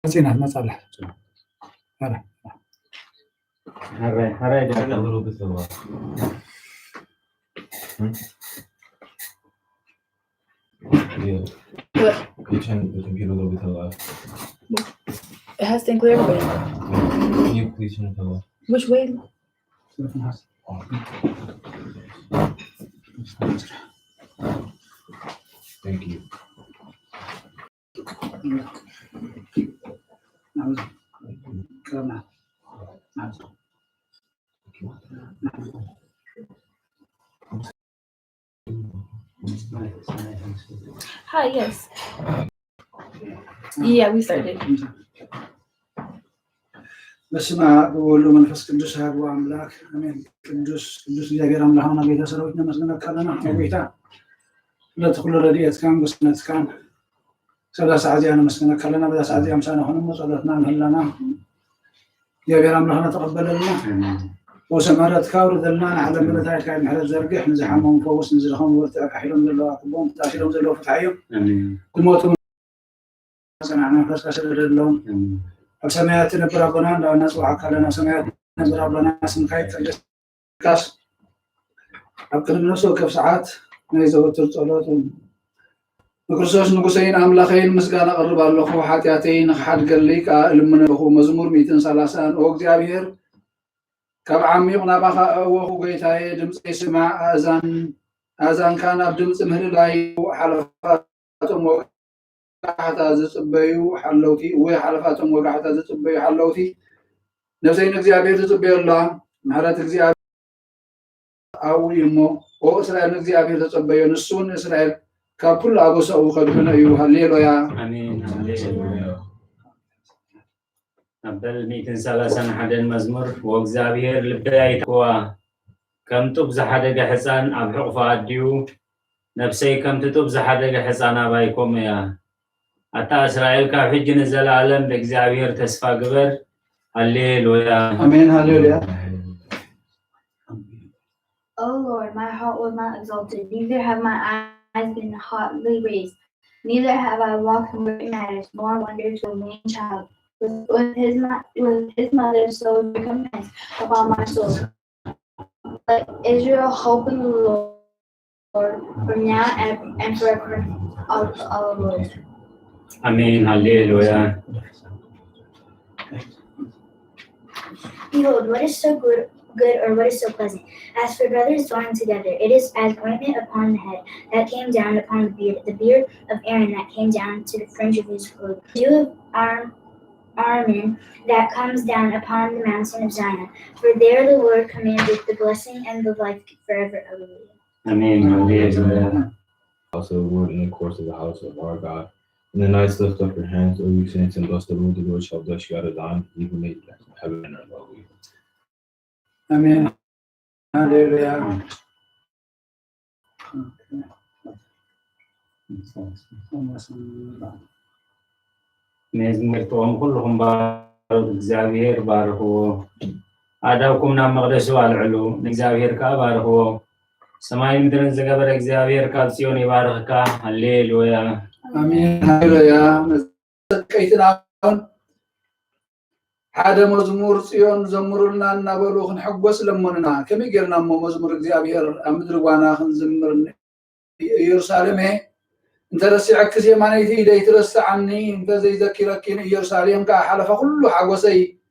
መጺና፣ መጻ ኣላ። ኣረ። All right, all right. Turn a little bit lower. Hmm? Yeah. What? You turn the computer a little bit to the left. It has to include everybody. Can you please turn it to the left? Which way? Thank you. Hi, yes. Yeah, we started. በስመ አብ ወወልድ ወመንፈስ ቅዱስ አሐዱ አምላክ አሜን። ቅዱስ ቅዱስ እግዚኣብሔር አምላክና ጌታ ሰራዊት ነመስግነካ ኣለና። ኦ ጌታ ስለቲ ኩሉ ረድኤትካን ጉስነትካን ሰብዛ ሰዓት እዚኣ ነመስግነካ ኣለና። በዛ ሰዓት እዚኣ ምሳና ኾን እሞ ጸሎትና ንህላና እግዚኣብሔር ኣምላኽና ተቐበለልና። ፈውሰ ምሕረትካ ኣውርደልና። ንዓለም ምሕረት ኣይካል ምሕረት ዘርግሕ፣ ንዝሓመሙ ፈውስ፣ ንዝደኸሙ በርትዕ፣ ካሒሎም ዘለዉ ኣክቦም፣ ተኣሲሮም ዘለዉ ፍትሓዮም፣ ዝሞቱ ጸናዕ መንፈስካ ስደደሎም። ኣብ ሰማያት ትነብር ኣቦና እንዳበልና ንጽውዓካ ኣለና። ኣብ ሰማያት ትነብር ኣቦና ስምካ ይቀደስ። ካስ ኣብ ቅድሚ ነፍሲ ወከፍ ሰዓት ናይ ዘወትር ጸሎት ንክርስቶስ ንጉሰይን ኣምላኸይን ምስጋና ኣቕርብ ኣለኹ። ሓጢኣተይ ንኽሓድገለይ ከኣ እልምን ኣለኹ። መዝሙር ሚእትን ሰላሳን ኦ እግዚኣብሔር ካብ ዓሚቕ ናባኻ ኣእወኹ። ጎይታየ ድምፀይ ስማዕ፣ ኣእዛን ኣእዛንካ ናብ ድምፂ ምህልላይ ሓለፋቶም ወጋሕታ ዝፅበዩ ሓለውቲ ወይ ሓለፋቶም ወጋሕታ ዝፅበዩ ሓለውቲ ነብሰይ ንእግዚኣብሔር ትፅበዮ ኣላ። ምሕረት እግዚኣብሔር ኣብኡ እዩ እሞ ኦ እስራኤል ንእግዚኣብሔር ተፀበዮ፣ ንሱ እውን እስራኤል ካብ ኩሉ ኣበሳኡ ከድሕኖ እዩ። ሃሌሉያ። ኣሜን። ሃሌሉያ። መበል ሚእትን ሰላሳን ሓደን መዝሙር። ወእግዚኣብሔር ልበይ ኣይትሕዋ፣ ከም ጡብ ዝሓደገ ሕፃን ኣብ ሕቑፋ ኣድዩ፣ ነፍሰይ ከምቲ ጡብ ዝሓደገ ሕፃን ኣባይ ከምኡ እያ። ኣታ እስራኤል ካብ ሕጂ ንዘለኣለም ብእግዚኣብሔር ተስፋ ግበር። ሃሌሉያ። ኣሜን። ሃሌሉያ። O Lord, my heart was not exalted, neither have my eyes been hotly raised. Neither have I walked in great matters, nor wandered to a man child. With, with his mo- with his mother, so is recompense upon my soul. Let Israel hope in the Lord from now and, and forever. All, all the Lord. ኣሜን። ሃሌሉያ። Behold, what is so good, good or what is so pleasant? As for brothers dwelling together, it is as ointment upon the head that came down upon the beard, the beard of Aaron that came down to the fringe of his robe. Dew of Arm, Armin that comes down upon the mountain of Zion. For there the Lord commanded the blessing and the life forever. Alleluia. ኣሜን። ሃሌሉያ። House of the Lord in the courts of the house of our God. In the nights lift up your hands, O you saints, and bless the Lord. The Lord shall bless you out of Zion. He who made heaven and earth. Alleluia. ኣሜን። ሃሌሉያ። መዝሙር ትቖሙ ኩልኹም ባሮት እግዚኣብሔር ባርኽዎ። ኣእዳውኩም ናብ መቕደሱ ኣልዕሉ፣ ንእግዚኣብሔር ከኣ ባርኽዎ። ሰማይን ምድርን ዝገበረ እግዚኣብሔር ካብ ጽዮን ይባርኽካ። ሃሌሉያ። ኣሜን። ሃሌሉያ። መዘከይትና እውን ሓደ መዝሙር ጽዮን ዘምሩልና እናበሉ ክንሕጎስ ለመኑና። ከመይ ጌርና እሞ መዝሙር እግዚኣብሔር ኣብ ምድሪ ጓና ክንዝምር? ኢየሩሳሌም እንተረሲዐክስ የማነይቲ ኢደይ ትረስዓኒ፣ እንተዘይዘኪረኪ ንኢየሩሳሌም ከኣ ሓለፋ ኩሉ ሓጎሰይ